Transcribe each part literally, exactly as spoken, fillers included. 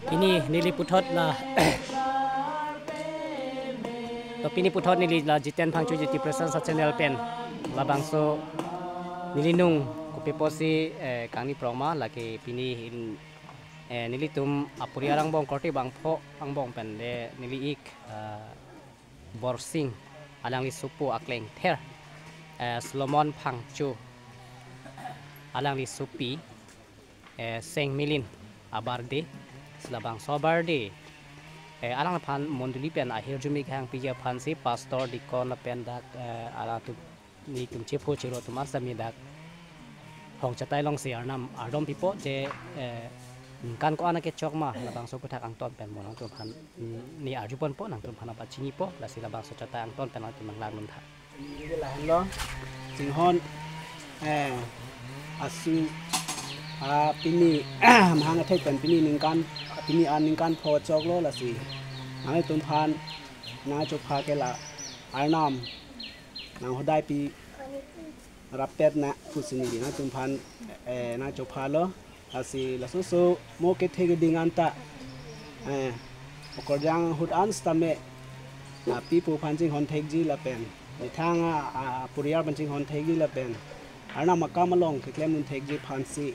Pini neli puthot la to pini puthot neli la Jiten Phangcho Jyoti Presence a-channel pen labangso neli nung kopi apotsi, eh, kangni prong ma lake pini in, eh, nelitum aporial angbong korte bangpho angbong pen le neli ik, eh, Borsing alangli sopo aklengther, eh, Solomon Phangcho alangli sopi, eh, Seng Milin a-birthday, si labangso a-birthday, eh, alangphan mondoli pen ahirjume kehangpiji aphansi pastor, deacon lapen dak, eh, alangtum nelitum chepho chelo atum an sami dak hong chatai alongsi Arnam ardom pipo je, eh, ningkan ko-an akechok ma labangso aputhak angton pen mo nangtumphan, mm, neli arjuponpo, nangtumphan nangpachinipo, lasi labangso chatai angton pen nangtum nanglang dun tha. Neli lahenlo, chinghon, eh, asu, ah, pini, mahang athek pen pini ningkan, pini aningkan pho choklo lasi. Nangtumphan nangchopha ke la Arnam nanghodai pi rapet na pusi neli nangtumphan, eh, nangchophalo. Lasi laso aso mo kethe keding anta, eh, okorjang ahut an sitame api apo aphan chinghon thekji lapen methang a, a, aporial aphan chinghon thekji lapen Arnam akam along keklem dun thekji aphansi.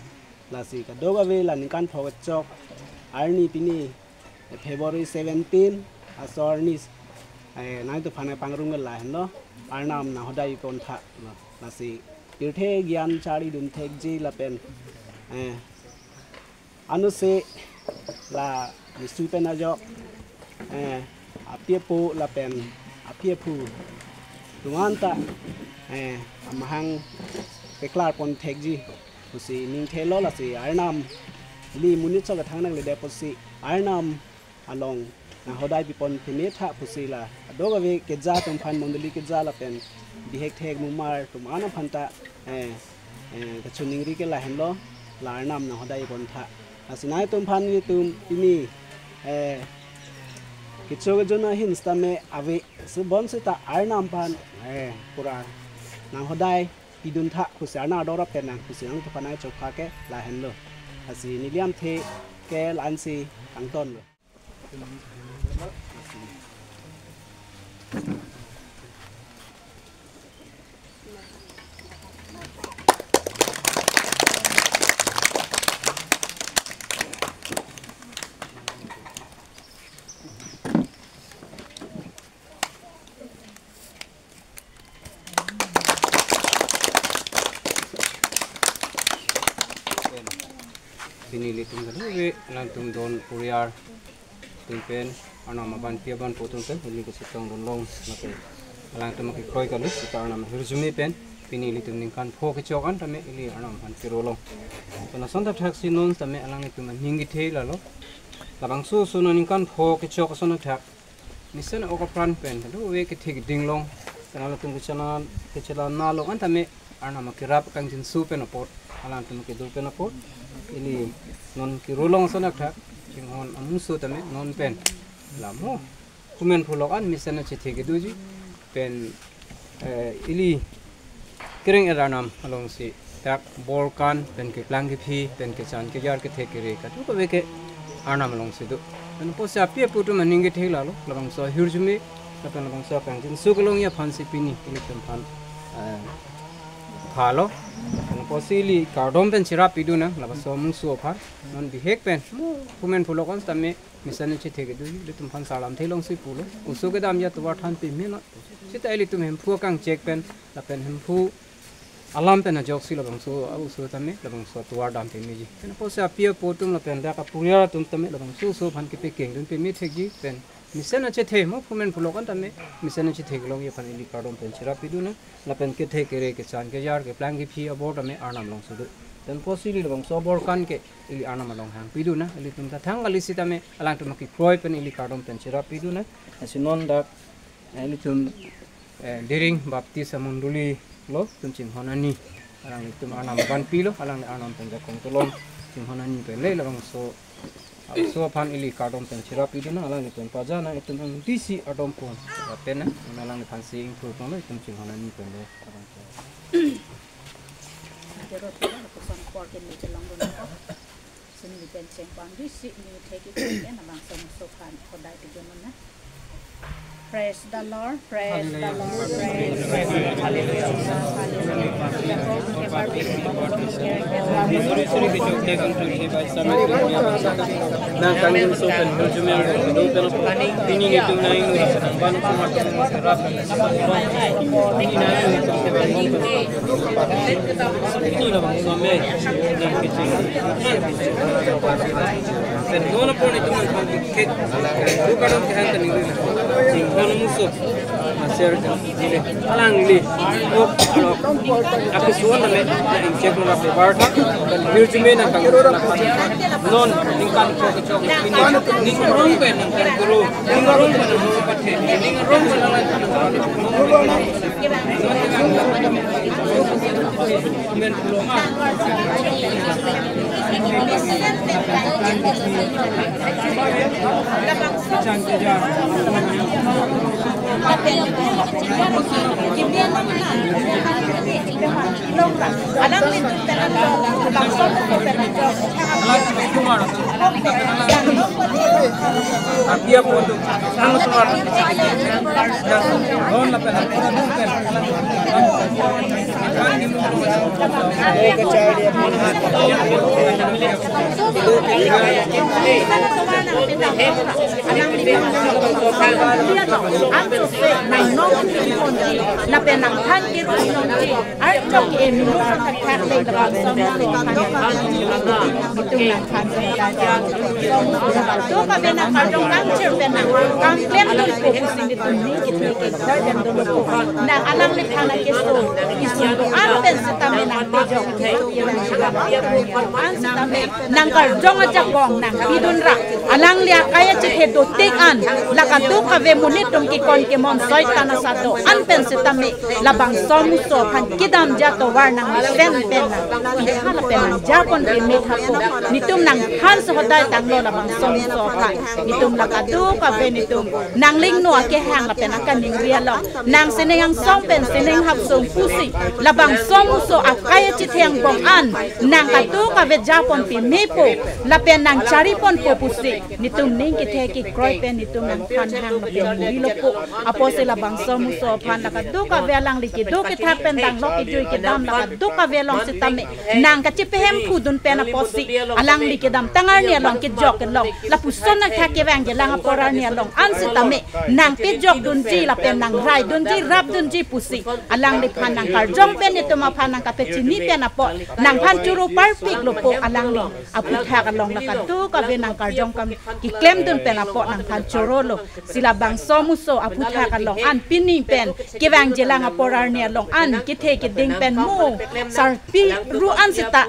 Lasi kadokave la ningkan pho kechok arni pini February seventeen asor arni, eh, nangtumphan pangrung lahenlo, Arnam nanghodai pon tha, no. Lasi pirthe gyan charli dun thekji lapen, eh, anose la Jisu pen ajok, eh, api apo lapen aphi aphu atum anta, eh, amahang peklar pon thekji pusi ning thelo. Lasi Arnam ili monit chok kethang nangledet pusi Arnam along nanghodai pipon peme tha pusi la kadokave keja atum aphan, mondoli keja lapen bihek thek mumar atum an aphan ta, eh, eh, kachiningri ke lahenlo, la Arnam nanghodai pon tha. Lasi nangtumphan nelitum pini, eh, kecho kejun ahin sitame ave, subon seta Arnam aphan, eh, pura nanghodai pidun tha pusi Arnam ador apen nang pusi nangtumphan nangchopha ke lahenlo. Lasi neli lamthe ke la-ansi angtonlo. Pini ilitum kadokave alangtum don aporial atum pen, Arnam aban pi aban po atum pen ili kachetong dun long, lapen alangtum akekroi kali, seta Arnam ahirjume pen pini ilitum ningkan pho kechok an tame ili Arnam aphan kero long. Lason thakthak si non tame alanglitum aning kethe lalo. Labangso aso non ningkan pho kechok ason thak mesen ok apran pen kadokave kethe keding long, pen alangtum kechela, kechela na long an tame Arnam akerap kangjinso pen apot, alangtum kedo pen apot, ili non kero long ason thak chinghon amuso tame non pen la mo phumen phulok an mesen achethe kedoji pen, eh, ili kereng er Arnam alongsi dak bor kan pen keplang kephi pen kechan kejar kethe kere kadokave ke Arnam alongsi do. Pen apotsi api apo atum aning kethe lalo, labangso ahirjume lapen labangso kangjinso kelongji aphansi pini ilitum aphan, eh, phalo. Pen apotsi ili kardom pen cherap pidun nang labangso amuso aphan, non bihek pen mo phumen phulok an tame mesen achethe kedoji, ilitum aphan sarlam thelongsi pulo. Oso kedam ya tovar than peme non. Seta ilitum Hemphu akangchek pen lapen Hemphu alam pen ajoksi labangso a-oso tame labangso tovar dam pemeji. Pen apotsi api apo atum lapen dak aporial atum tame labangso oso aphan kepekeng dun peme thekji pen mesen achethe mo phumen phulok an tame mesen achethe kelongji aphan ili kardom pen cherap pidun nang. Lapen kethe kere kechan kejar keplang kephi abor tame Arnam alongsi do. Pen apotsi ili labangso abor kan ke ili Arnam along hang pidun nang. Ilitum ta thang kali sitame alangtum akekroi pen ili kardom pen cherap pidun nang. Lasi non dak, eh, ilitum, eh, Dering Baptist amondoli lo, itum chinghon ani, alanglitum Arnam aban pilo, alangli Arnam pen jakong kelong chinghon ani pen le labangso, labangso aphan ili kardom pen cherap pidun nang. Alanglitum paja nang, itum ang D C ardom pon lapen nang, alangliphan si ingthur pon lo itum chinghon ani pen le labangso. Sini di pen cheng pang di si ni thek ki pen na bang song so kan kodai ti jon na. Praise the Lord, praise the Lord, praise the Lord, hallelujah, hallelujah. Nang kangdung so pen hujumel do pen pini ni tung nang ban so ma tung serap. Pini nang ni tung ke ban. Pini lo bang so me nang ke ching. Pen non apor ni tung nang ke. Bukan dong ke han tani. Sing non muso. Aser alangli ok alok aku suan na me na inchek na rape bar tha. Dan hirjume nang kang non ningkan ko ko chok ini ning rong pen nang kang guru ning rong pen nang pathe ning rong pen nang men pulo ma. Api apo tu ang suar. Don lapen pura don pen. Lapen nangthan kiroi nongji arjok ke minu thakthak le labang song nangthan. Itum nangthan song ta ja. Duk ave nang karjong kangchir pen nang kangklem dun ko pusi itum ning kethe ke garden dolo. Nang alangliphan akeso isun do-an pen sitame nang pejok an sitame nang karjong ajakong nang pidun ra. Alangli akai achethe dotik an la kaduk ave monit atum kekon kemon soi tana sado an pen sitame labangso muso aphan kedamji atovar nang mesen pen nang hala pen nang japon peme tha ko. Netum nangthan so hodai tanglo labangso muso aphan. Netum la kaduk ave netum nanglingno akehang lapen akaningri along nang sining angsong pen sining hapsong pusi labangso muso akai achethe angbong an nang kaduk ave japon peme po lapen nang charipon po pusi netum ning kethe kekroi pen netum nangthan hang lapen muri lo po. Apotsi labangso muso aphan la kaduk ave alangli kedo kethak pen danglo kejui kedam la kaduk ave along sitame nang kachipehemphu dun pen apotsi alangli kedamtang arni along kejok kelong lapuson nangthak kevangji lang apor arni along an sitame nang pejok dunji lapen nang rai dunji rap dunji pusi alangliphan nang karjong pen netum aphan nang kapechini pen apot nangphan choro parpik lo po. Alangli aphuthak along la kaduk ave nang karjong kam keklem dun pen apot nangphan choro lo. Si labangso muso aphuthak along an pini pen kevangji lang apor arni along an kethe keding pen mo sarpi ru an sita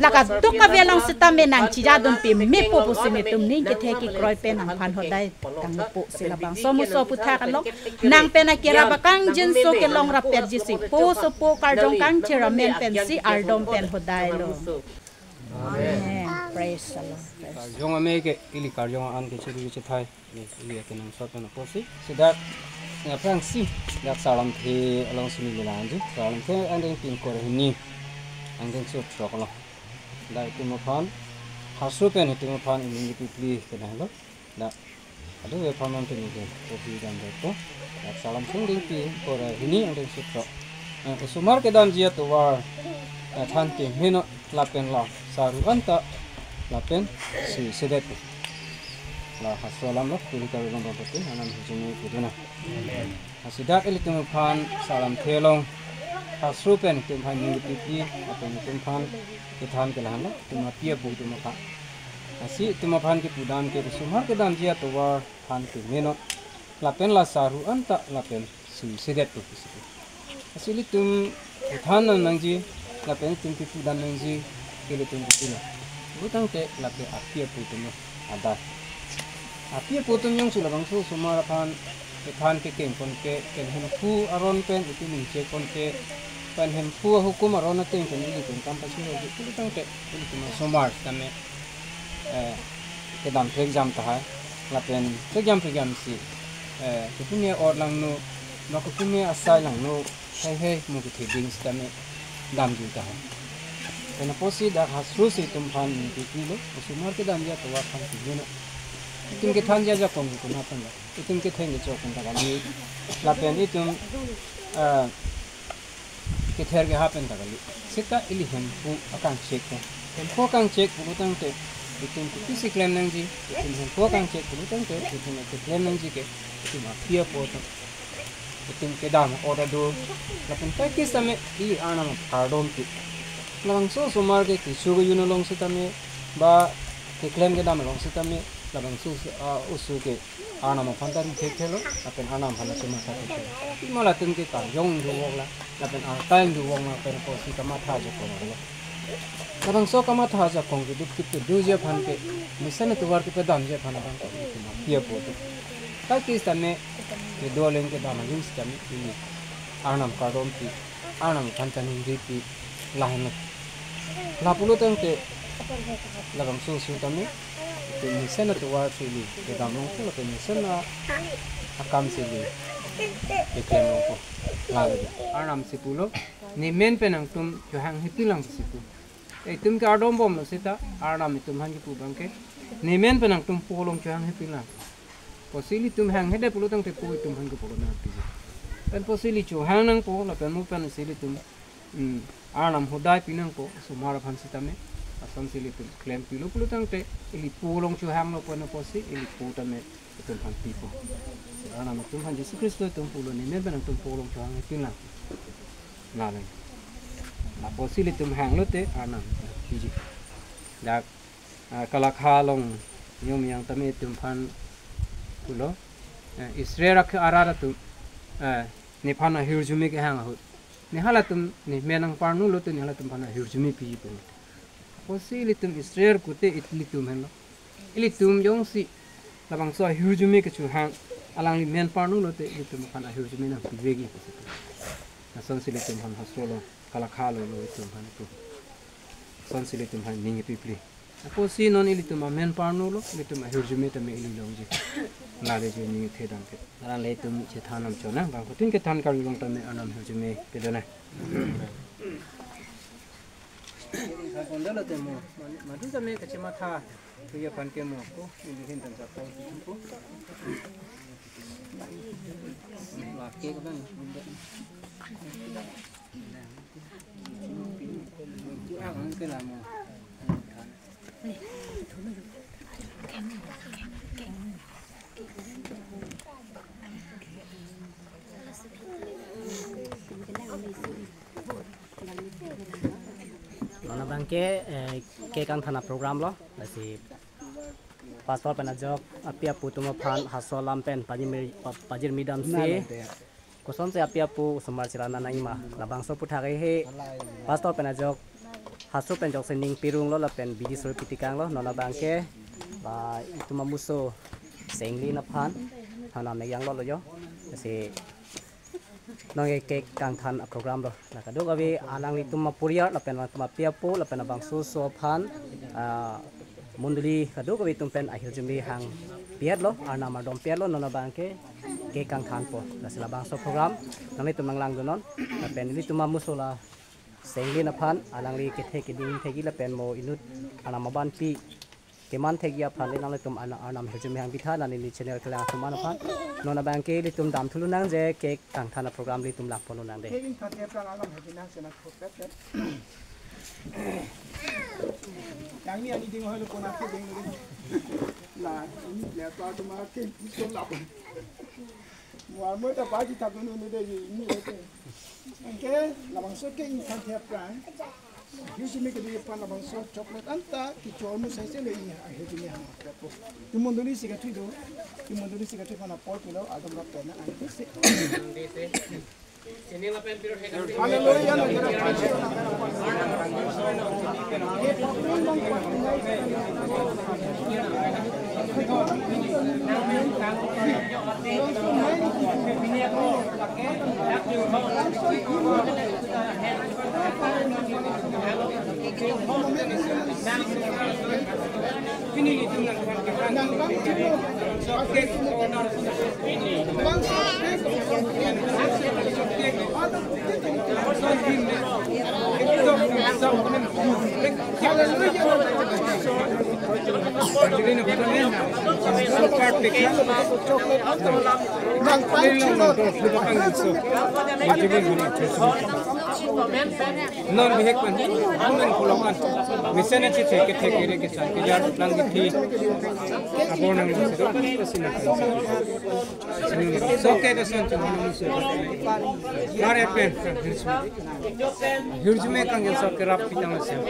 la kaduk ave along sitame nang chija dun peme po pusi netum ning kethe kekroi pen nangphan hodai tangpo. Si labangso muso aphuthak along nang pen akerap akangjinso kelong rapetji si po sopo karjong kangchir amen pensi ardom pen hodai lo. Amen. Praise the Lord. Praise. Karjong ame ke ili karjong an ke chiri chithai. Ili ke nang sot na posi. Sida nang aphrangsi dak salamthe along sini lelanju. Salamthe angdeng pin kor hini. Angdeng sut rok lo. Dak itum aphan haso pen itum aphan ini pipli kenang lo. Dak adu ve pharman pen ke kopi dan jato. Dak salam sung ding pi kor hini angdeng sut rok. Osomar kedamji atovar than ke meno lapen la saru anta lapen suisedet. La haso alam lo kuli karu long bangpati anam hujini kuduna. Asidak ilitum aphan salamthe along haso pen itum aphan ningri pipi atum itum aphan kethan ke lahan lo itum api apo itum aphan. Asi itum aphan kepudam ke osomar kedamji atovar than ke meno lapen la saru anta lapen suisedet pu pusi. Asi ilitum than nangji lapen itum kepudam nangji ke ilitum kepudam. Butangte lapen api apo itum adat. Api apo itum jongsi labangso osomar aphan kethan kekeng pon ke, pen hemphu aron pen itum ingchek pon ke, pen hemphu ahukum aron ateng pen ilitum kam pasi ho butangte ilitum osomar tame eh, kedam prekjam tahai lapen prekjam prekjam si eh, kepine or langno, no kepine asai langno, hei hei mo kethe ding sitame damji tahai. Pen apotsi dak hastro si itum aphan ningje pilo, osomar kedamji atovar aphan pilo na. Itum kethanji ajakong ke konat pen dak. Itum ketheng kechok pen ta kali. Lapen itum, eh, kether keha pen ta kali. Seta ili hemphu akangchek pen. Hemphu akangchek pulo tangte itum kopisi klem nangji, itum hemphu akangchek pulo tangte itum keklem nangji ke itum aphi apo atum, itum kedam order do, lapen paikis tame ili Arnam aphardompi. Labangso osomar ke kecho kejun along sitame, ba keklem kedam along sitame, labangso, ah, oso ke Arnam aphan ta ri thekthelo, lapen Arnam aphan ta chematha thekthelo. Pima latum ke karjong dovok la, lapen arta dovok la, pen apotsi kamatha ajakong lo. Labangso kamatha ajakong keduk kepu doji aphan ke, mesen atovar kepedamji aphan abang ke, itum aphi apo atum. Paikis tame, kedo aling kedam aling sitame, ili Arnam kardompi, Arnam aphan ta ningjepi, lahenlo. Lapulo tangte, labangso oso tame, itum mesen atovar si ili kedam longpo, lapen mesen a, akam si ili keklem longpo. Lalo. Arnam si pulo, nemen pen nangtum chohang hepinlang si pu. Itum ke ardom bomlo seta, Arnam itum aphan kepu abang ke, nemen pen nangtum po along chohang hepinlang. Apotsi ilitum hanghedet pulo tangte po itum aphan ke po nangpiji. Pen apotsi ili chohang nangpo, lapen mo pensi ilitum, mm, Arnam hodai pi nangpo, osomar aphan sitame, lasonsi ilitum klempilo pulo tangte, ili po along chohanglo pen apotsi, ili po tame itum aphan pipo. Arnam itum aphan Jisu Khristo itum pulo, nemen pen nangtum po along chohang hepinlang. Lalo. Apotsi ilitum hanglote Arnam piji. Dak, ah, Kalakha along niom yang tame itum aphan pulo. Eh, Israel akhei arat atum, eh, nephan ahirjume kehang ahut, ne halatum, nemen nangparnulote ne halatum aphan ahirjume piji pu. Apotsi ilitum Israel kute ilitum henlo. Ilitum jongsi labangso ahirjume kechohang, alangli men parnulote ilitum aphan ahirjume nangpivekji pusi. Lasonsi ilitum aphan hastro along, Kalakha along lo itum aphan pu. Lasonsi ilitum aphan ningjepi pli. Apotsi non ilitum amen parnulo, ilitum ahirjume tame ili longji. Lale jo ningje thedam ke. Alang le itum chethan nam chona, bang kutin kethan karjulong tame Arnam ahirjume pedona. Sa kondalo te mo, madu tame kachematha, tuya pan ke mo ko, ili hin tan sa ko ko. Lake ko ban. Ku ang ke la mo. Non abang ke, eh, cake kangthan aprogram lo, lasi pastor pen ajok api apo atum aphan hastro alam pen pajirmi, pa-, pajirmi damsi. Kosonsi api apo osomar chirana nangji ma. Labangso aphuthak ke he pastor pen ajok hastro pen jokse ning pirunglo lapen bidi suri pitikanglo, non abang ke, ba, itum amuso Sengli aphan, thana mek yang lo lo jo. Lasi non ke cake kangthan aprogram lo. La kadokave alanglitum aporiar lapen alangtum api apo lapen labangso oso aphan, ah, mondoli kadokave atum pen ahirjume hangpi-etlo, Arnam ardom pi-etlo, non abang ke cake kangthanpo. Lasi labangso program nanglitum nanglangdunnon. Lapen ilitum amuso la Sengli aphan, alangli kethe keding thekji lapen mo inut Arnam aban pi keman thekji aphan nanglitum Arna-, Arnam ahirjume hangpitha, neli channel kelang atum aphan. Non abang ke ilitum damthu lonang je cake kangthan aprogram ilitum langpon lonang dei. Cake kangthan aprogram alam hedi nang sena khopet dei. Yang ni ani ding holo kona ke ding ding. La, ini le pa tu ma ke iso la. Mo mo ta baji ta dunu dei ini le. Anke labangso cake kangthan aprogram. Ahirjume kedamji aphan labangso chocolate anta kechor mu sai se le ini ahirjume hang apo. Itum mondoli si kathui do. Itum mondoli si kathui aphan apor pilo, ardom rap pena anke se. Hallelujah. Non bihek pan, amen pulokan. Mesen na chithek kethek kere kesan kejar lang kithi. Apor nang soke dosen chuma nang musi. Kare pen hirjume kang soke rap pitang sen.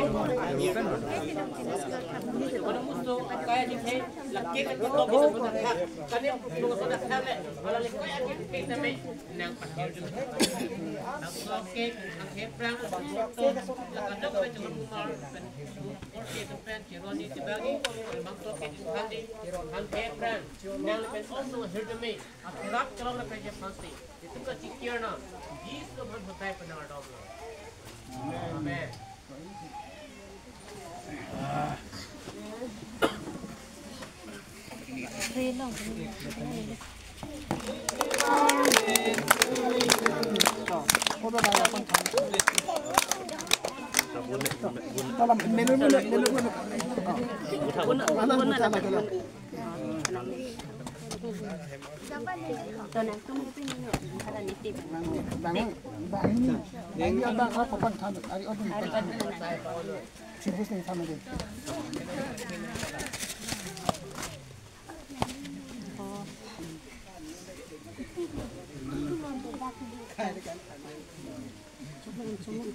Amen.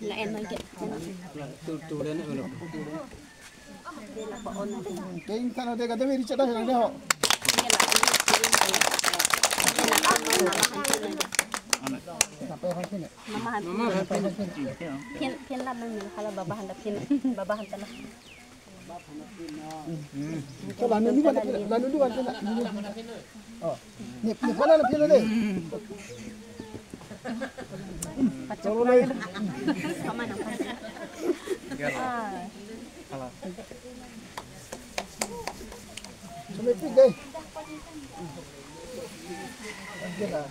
Lain lagi. Keng tano de kadang iri chada hilang de ho. Sampai hal sini. Mama han. Mama han. Pin, pin lam nang mil hala baba han da pin, baba han tana. Ko lanu ni ban, lanu ni ban tana. Oh. Ni, ni pala na pin de. Pacok na ya. Mama nang pan. Ah. Sumipik deh. Angke la.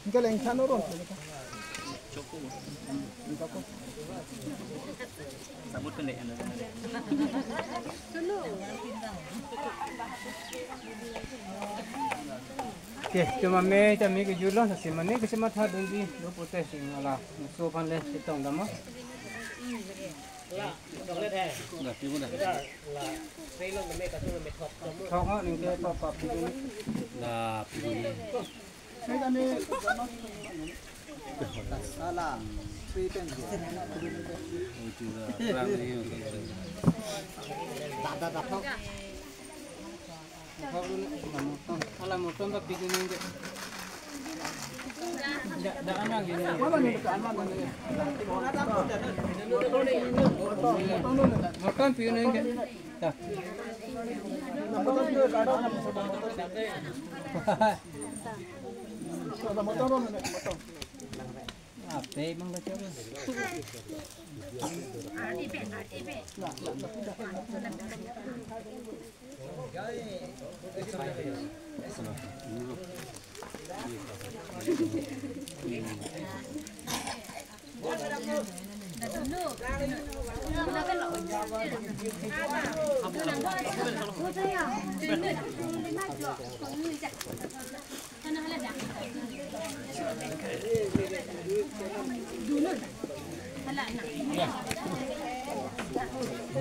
Angke leng than oron. Sabut pendek anda. Oke, cuma me, cuma me kejut lo, nasi mane, kasi matha dunji, lo putih sing ala, musuh pan le, sitong dama. Thok ha, ningke thok pap gitu. Lah, begini. Salam. Three pen. Itu dah, perang ni. Dah, dah, dah, thok. Ala motom ta pidun nengke. Da, da ana gini. Motom pidun nengke. Da. Ape mang baca apa?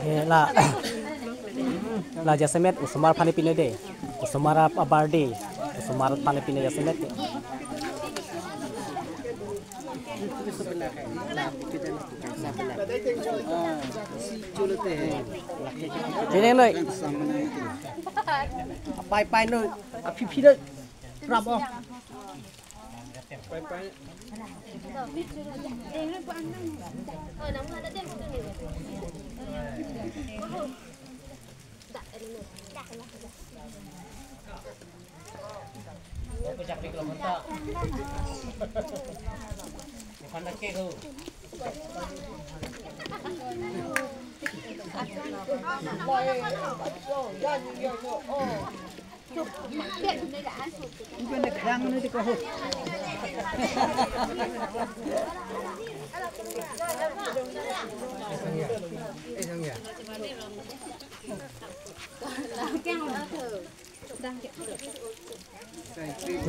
Eh, la, la jasemet osomar aphan pine de. Osomar ap-, abar de. Osomar aphan pine jasemet. Pine noi. Pai pai noi. Aphi phi noi. Prap o.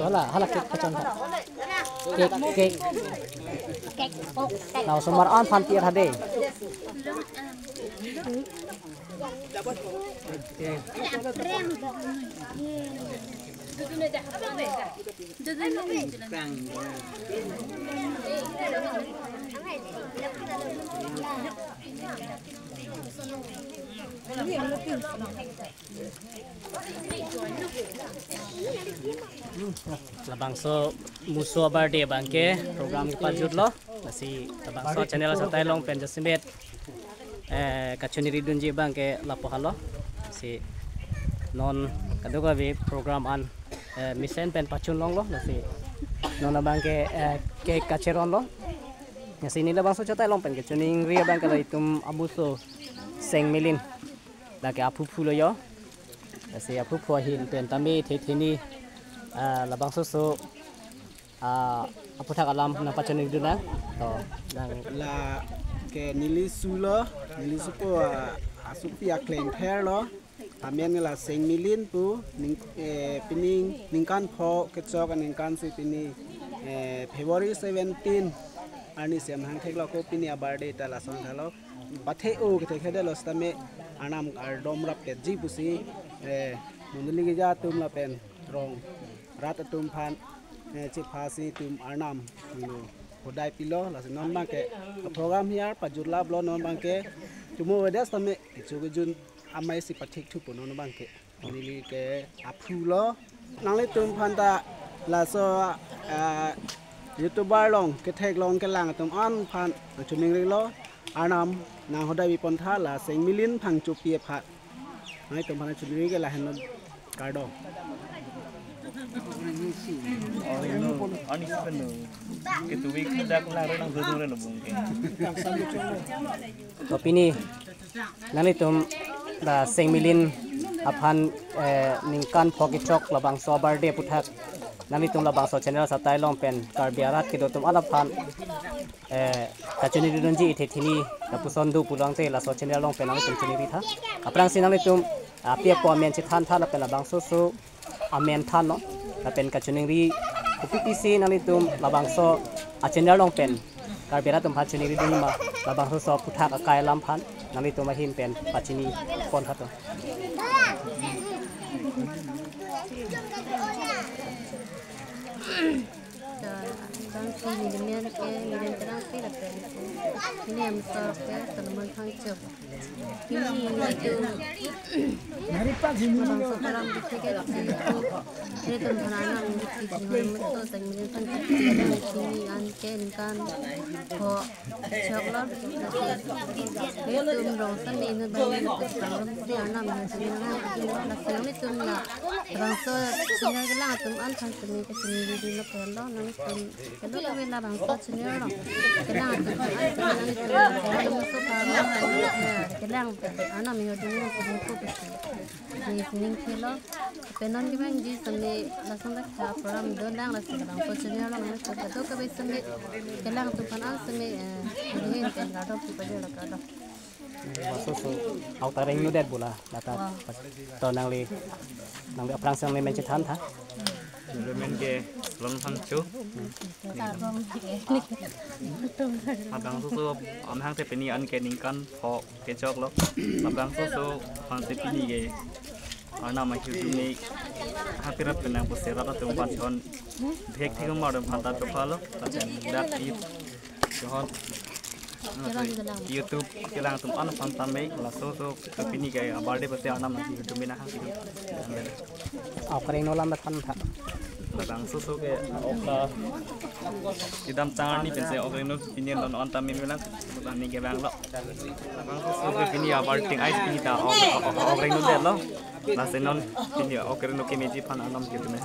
Hala, hala cake pachon tha. Cake, cake. Cake, oh, cake. Nang osomar an phan tiar hade. Labangso muso a-birthday abangke program kepajutlo. Lasi labangso channel asatai along pen jasemet, eh, kachoningri dunji abangke lapu halo. Si non kadokave program an, eh, mesen pen pachun longlo. Lasi non abangke, eh, cake kacheronlo. Lasi neli labangso asatai along pen kachoningri abangke la itum amuso Seng Milin. Lake aphuphu lo jo. Lasi aphuphu ahin pen tame thethini, ah, labangso oso, ah, aphuthak alam nangpachoningri dun nang. To, nang. Lake neli oso lo, neli osopo, ah, asopi aklengpher lo. Amen la Seng Milin pu, ning, eh, pini ningkan pho kechok aningkan si pini, eh, February seventeen arni si amahang theklo ko pini a-birthday ta lason thalo. Pathe-o kethe khede lo sitame Arnam kardom rapetji pusi, eh, mondoli keja atum lapen rong rat atum aphan, eh, chephasi itum Arnam lo hodai pilo. Lasi non abangke program hiar pajut laplo, non abangke chumo vedes tame kecho kejun amei si pathik thupo non abangke. Neli ke aphu lo. Nanglitum aphan ta laso, ah, YouTuber along, kethek along kelang atum an aphan choningrilo. Arnam nang hodai bipontha la Seng Milin phangchopi aphan. Nanglitum aphan choningri ke lahenlo, kardom. Ani sepenuh. Ketuwi kita kelar nang dudung relo bungke. To pini nanglitum la Seng Milin aphan, eh, ningkan pho kechok labangso a-birthday aphuthak nanglitum labangso channel asatai along pen Karbi arat kedo atum an aphan, eh, kachoningri dunji thethini lapuson do pulang te laso channel along pen nanglitum choningri tha. Aphrangsi nanglitum api apo amen chethan tha lapen labangso oso amen thanlo. Lapen kachoningri kopi pisi nanglitum labangso a-channel along pen Karbi arat atum aphan choningri dunji ma, labangso oso aphuthak akai alam aphan nanglitum ahin pen pachini pon tha to. To, abang si neli amen ke Milen Terangpi lapen neli amosor ke Solomon Phangcho. Pini nelitum labangso program kethek ke si itum aphan Arnam si jinghon meso Seng Milin aphan pini an ke ningkan pho choklo. Lasi itum rong sitame inut bai inut pangrum si Arnam nang si nang nang lo. Lasi nanglitum la labangso channel kelang atum an aphan sitame kachoningri dunlo pen lo. Nanglitum kadokave labangso channel along kelang atum an sitame nanglitum labangso program, eh, kelang pen Arnam nang si nang si nang ko pesi. Neli sining thelo. Pen non kevangji sitame lason dak tha program dolang, lasi labangso channel along nanglitum kadokave sitame kelang atum aphan an sitame, eh, neli ahin pen kardom pu pajirlo, kardom. Labangso oso auta rengnodet bola lata. Wow. To nangli, nangli aphrangsi nangli amen chethan tha. Neli amen ke Solomon Phangcho. Labangso oso amahang te pini an ke ningkan pho kechoklo. Labangso oso aphan si pini ke Arnam ahirjume hapirap penang pusi rat atum aphan chon bhek thik mar atum aphan ta chophalo. Lapen dak i chon YouTube kelang atum an aphan tame laso oso pini ke a-birthday pusi Arnam ahirjume nang hang pini. Okreng no lam than tha. Labangso oso ke ok la kedamtang arni pensi okreng no pini non on tame melang. Ani kevanglo. Labangso oso ke pini a-birthday ai pini ta ok, ok, ok, okreng no detlo. Lasi non pini okreng no kemeji aphan Arnam ahirjume.